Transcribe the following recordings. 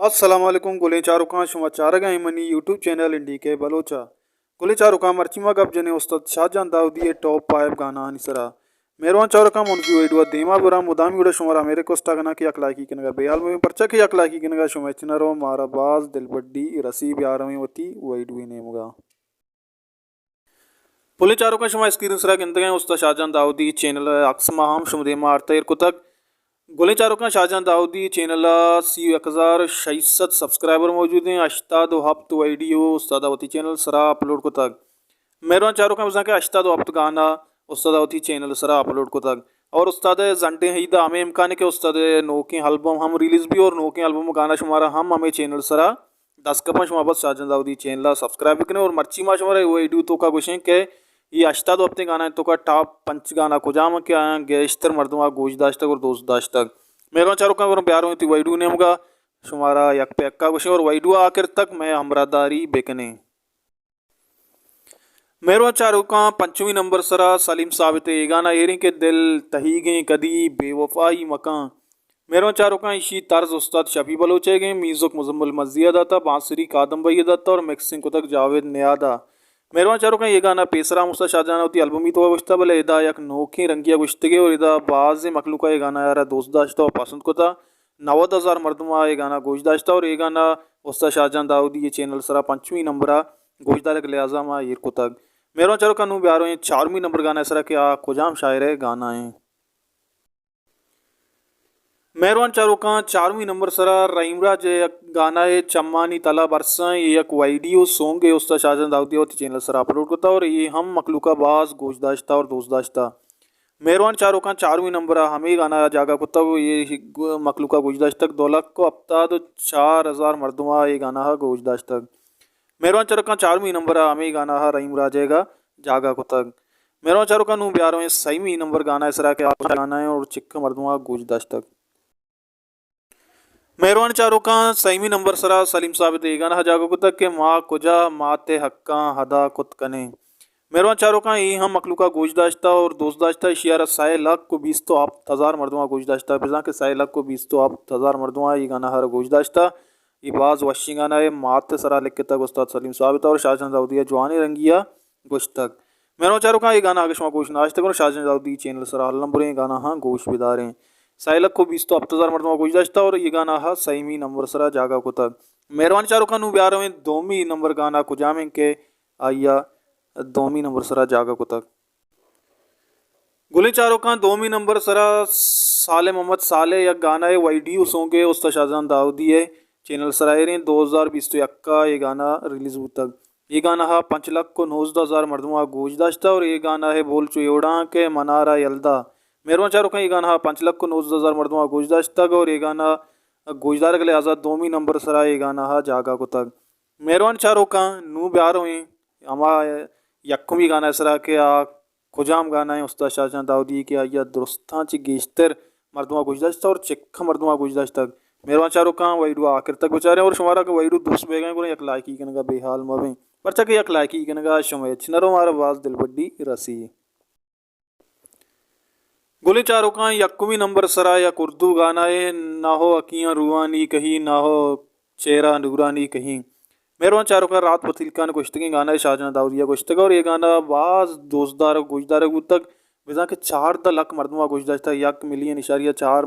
السلام علیکم گلیں چاروکاں، شما چارگ ءَ ایں منی یوٹیوب چینل این ڈی کے بلوچ ءَ۔ گلیں چاروکاں، مرچی ما گپ جنیں استاد شاہ جان داؤدی ءِ ٹاپ فائیو گاناہانی سرا۔ مہروان چاروکاں، من وتی ویڈیو ءَ دیما براں، مدامی وڑا شمارا ہمے ریکوسٹ ءَ کناں کہ یک لائکی کنگ ءَ بے حال مبیں، پرچا کہ یک لائکی کنگ ءَ شما ہچ نہ رو، مارا باز دلبڈی رسی۔ بیا رویں وتی ویڈیو ءِ نیمگا۔ گلیں چاروکاں، شما اسکرین سرا گندگ ءَ ایں، استاد شاہ جان داؤدی چینل ءِ عکس ما ہم شما دیما آرتا ایر کتگ۔ گلیں چاروکاں، شاہ جان داؤدی چینل ءَ سی و یک ہزار شش سد سبسکرائبر موجود ایں، ہشتاد و ہپت ویڈیو استاد ءَ وتی چینل سرا اپلوڈ کتگ۔ مہروان چاروکاں، بزاں کہ ہشتاد و ہپت گانا استاد ءَ وتی چینل سرا اپلوڈ کتگ۔ اور استاد ءِ زنڈیں عید ءَ ہمے امکان ایں کہ استاد ءِ نوکیں البم ہم ریلیز بی اور نوکیں البم گانا شمارا ہم ہمے چینل سرا دست کپاں۔ شما بس شاہ جان داؤدی چینل ءَ سبسکرائب بکنے اور مرچی ما شمارا اے ویڈیو توکا گوشیں کہ اے ہشتاد و ہپتیں گانا توکا ٹاپ پنچ گانا کجام ایں کہ آیاں گیشتر مردماں گوش داشتگ اور دوست داشتگ۔ مہروان چاروکاں، گڑا بیا رویں وتی ویڈیو ءِ نیمگا، شمارا یک پہ یکا گوشیں اور ویڈیو ءِ آخر تک مئے ہمراہداری بکنیں۔ مہروان چاروکاں، پنچمی نمبر سرا سلیم ثابت ءِ اے گانا ایر ایں کہ دل تہیگیں کدی بے وفائی مکاں۔ مہروان چاروکاں، ایشی طرز استاد شفیع بلوچ ئیگ ایں، میوزک مزمل مزی ءَ داتا، بانسری کادم بھائی ءَ داتا اور مکسنگ کتگ جاوید نیاد ءَ۔ مہروان چاروکاں، اے گانا پیسرا ہم استاد شاہ جان ءَ وتی البمی توکا گوشتا، بلے ادا یک نوکیں رنگی ءَ گوشتگے اور ادا بازیں مخلوق ءَ اے گانا ءَ را دوست داشتا و پسند کتا۔ نود ہزار مردم ءَ اے گانا گوش داشتا اور اے گانا استاد شاہ جان داؤدی ءِ چینل سرا پنچمی نمبر ءَ گوشدارگ ءِ لحاظ ءَ ما ایر کتگ۔ مہروان چاروکاں، نوں بیا رویں چارمی نمبر گانا ءِ سرا کہ آ کجام شاعر ءِ گانا ایں۔ مہروان چاروکاں، چارمی نمبر سرا رحیم راج ءِ یک گانا ایں چمانی تلا برساں، اے یک ویڈیو سونگ ایں، استاد شاہ جان داؤدی ءَ وتی چینل سرا اپلوڈ کتا اور اے ہم مخلوق ءَ باز گوش داشتا اور دوست داشتا۔ مہروان چاروکاں، چارمی نمبر ءَ ہمے گانا ءَ جاگہ کتگ و اے مخلوق ءَ گوش داشتگ دو لکھ و ہپتاد و چار ہزار مردم ءَ اے گانا ءَ گوش داشتگ۔ مہروان چاروکاں، چارمی نمبر ءَ ہمے گانا ءَ رحیم راج ئیگ ءَ جاگہ کتگ۔ مہروان چاروکاں، نوں بیا رویں سئیمی نمبر گانا ءِ سرا کہ آ گانا ایں اور چک مردم ءَ گوش داشتگ۔ مہروان چاروکاں، سئیمی نمبر سرا سلیم ثابت ءِ اے گانا ءَ جاگہ کتگ کہ ما کجا مات ءِ حقاں ادا کت کنیں۔ مہروان چاروکاں، اے ہم مخلوق ءَ گوش داشتا اور دوست داشتا، ایشی ءَ را سئے لکھ و بیست و ہپت ہزار مردم ءَ گوش داشتا، بزاں کہ سئے لکھ و بیست و ہپت ہزار مردم ءَ اے گانا ءَ را گوش داشتا۔ اے باز وشیں گانا ایں، مات ءِ سرا لکھتگ استاد سلیم ثابت ءَ اور شاہ جان داؤدی ءَ جوانیں رنگی ءَ گوشتگ۔ مہروان چاروکاں، اے گانا اگہ شما گوش نہ داشتگ کنو، شاہ جان داؤدی چینل سرا الم بریں، گانا ہاں گوش بداریں۔ سئے لکھ و بیست و ہپت ہزار مردم ءَ گوش داشتا اور اے گانا ءَ سئیمی نمبر سرا جاگہ کتگ۔ مہروان چاروکاں، نوں بیا رویں دومی نمبر گانا کجام ایں کہ آئی ءَ دومی نمبر سرا جاگہ کتگ۔ گلیں چاروکاں، دومی نمبر سرا صالح محمد صالح یک گانا ایں، ویڈیو سونگ ایں، استاد شاہ جان داؤدی ءِ چینل سرا ایر ایں، دو ہزار بیست و یک ءَ اے گانا ریلیز بوتگ۔ اے گانا ءَ پنچ لکھ و نوزدہ ہزار مردم ءَ گوش داشتا اور اے گانا ءِ بول چو اے وڑا ایں کہ منارا یلدا۔ مہروان چاروکاں، اے گانا ءَ پنچ لکھ و نوزدہ ہزار مردم ءَ گوش داشتگ اور اے گانا گوشدارگ ءِ لحاظ ءَ دومی نمبر سرا اے گانا ءَ جاگہ کتگ۔ مہروان چاروکاں، نوں بیا رویں ہما یکمی گانا ءِ سرا کہ آ کجام گانا ایں استاد شاہ جان داؤدی کہ آئی ءَ درستاں چہ گیشتر مردم ءَ گوش داشتگ اور چکاں مردم ءَ گوش داشتگ۔ مہروان چاروکاں، ویڈیو ءَ آخر تک بچاریں اور شمارا کہ ویڈیو دوست بیگ ءَ ایں گڑا یک لائکی کنگ ءَ بے حال مبیں، پرچا کہ یک لائکی کنگ ءَ شمئے ہچ نہ رو، مارا باز دلبڈی رسی۔ گلیں چاروکاں، یکمی نمبر سرا یک اردو گانا ایں، نہ ہو اکیاں روحانی کہیں، نہ ہو چہرہ نورانی کہیں۔ مہروان چاروکاں، رات پتیلکان گوشتگیں گانا ایں، شاہ جان داؤدی ءَ گوشتگ اور اے گانا باز دوستدار ءُ گوشدارگ بوتگ، بزاں کہ چاردہ لکھ مردم ءَ گوش داشتہ، یک ملین اشاریہ چار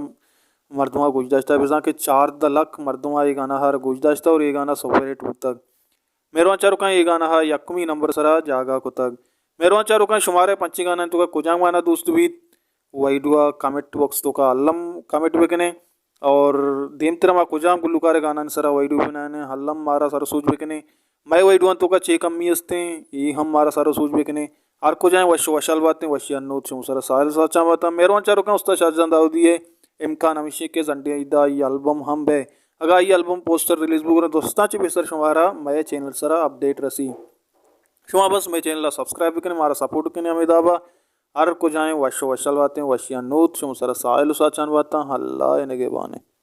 مردم ءَ گوش داشتہ، بزاں کہ چاردہ لکھ مردم ءَ اے گانا ءَ را گوش داشتہ اور اے گانا سپر ہٹ بوتگ۔ مہروان چاروکاں، اے گانا ءَ یکمی نمبر سرا جاگہ کتگ۔ مہروان چاروکاں، شمارا پنچیں گانا توکا کجام گانا دوست بیت، ویڈیو ءَ کمنٹ باکس توکا الم کمنٹ بکنے اور دیمترا ما کجام گلوکار ءِ گانا سرا ویڈیو بنائیں، الم مارا سر سوج بکنے۔ مئے ویڈیو توکا چے کمی استیں، اے ہم مارا سر سوج بکنے۔ ہر کجائیں وش وشحال باتیں، وشی انوت شمو سرا ساہیل ساچان باتاں۔ مہروان چاروکاں، استاد شاہ جان داؤدی ءِ امکان ہمیشی کہ زنڈیں عید ءَ آئی البم ہم بئے۔ اگاں آئی البم پوسٹر ریلیز بوگرا، درستاں چہ پیسر شمارا مئے چینل سرا اپڈیٹ رسی۔ شما بس مئے چینل ءَ سبسکرائب بکنے، مارا سپورٹ کنے۔ ہمے دابا ہر کجائیں وش وشحال باتیں، وشی انوت شمو سرا ساہیل ساچان باتاں۔ اللہ ءِ نگہبانے۔